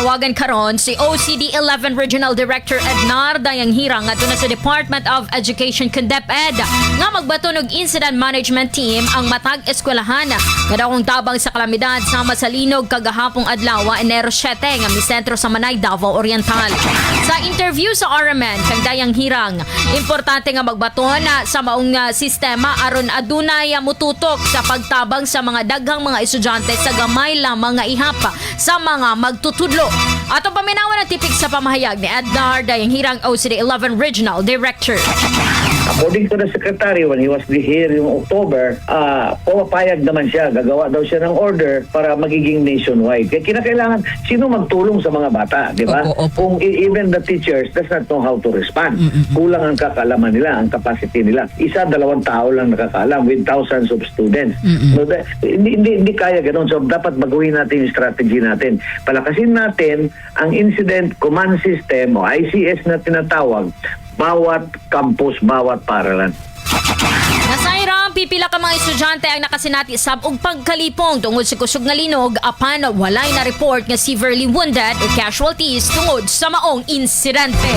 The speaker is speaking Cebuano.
Nanawagan karon si OCD 11 Regional Director Ednar Dayanghirang ngadto na sa Department of Education kun DepEd nga magbaton og incident management team ang matag eskwelahan nga dakong tabang sa kalamidad sama sa linog kagahapong adlaw, Enero 7, nga misentro sa Manay, Davao Oriental. Sa interview sa RMN kang Dayanghirang, importante nga magbaton na sa maong sistema aron adunay mututok sa pagtabang sa mga daghang mga estudyante sa gamay lamang nga ihap sa mga magtutudlo. Ato paminawan ang tipik sa pamahayag ni Ednar Dayanghirang, OCD 11 Regional Director. According to the secretary, when he was here yung October, pumapayag naman siya. Gagawa daw siya ng order para magiging nationwide. Kaya kinakailangan, sino magtulong sa mga bata, di ba? Opo. Kung even the teachers does not know how to respond. Kulang ang kakalaman nila, ang capacity nila. Isa, dalawang tao lang nakakaalam with thousands of students. So, hindi kaya ganun. So, dapat baguhin natin yung strategy natin. Palakasin natin ang Incident Command System o ICS na tinatawag, bawat campus, bawat paaralan. Nasayran, pipila ka mga estudyante ang nakasinati sab og pagkalipong tungod sa kusog nga linog, apan walay na report nga severely wounded o casualties tungod sa maong insidente.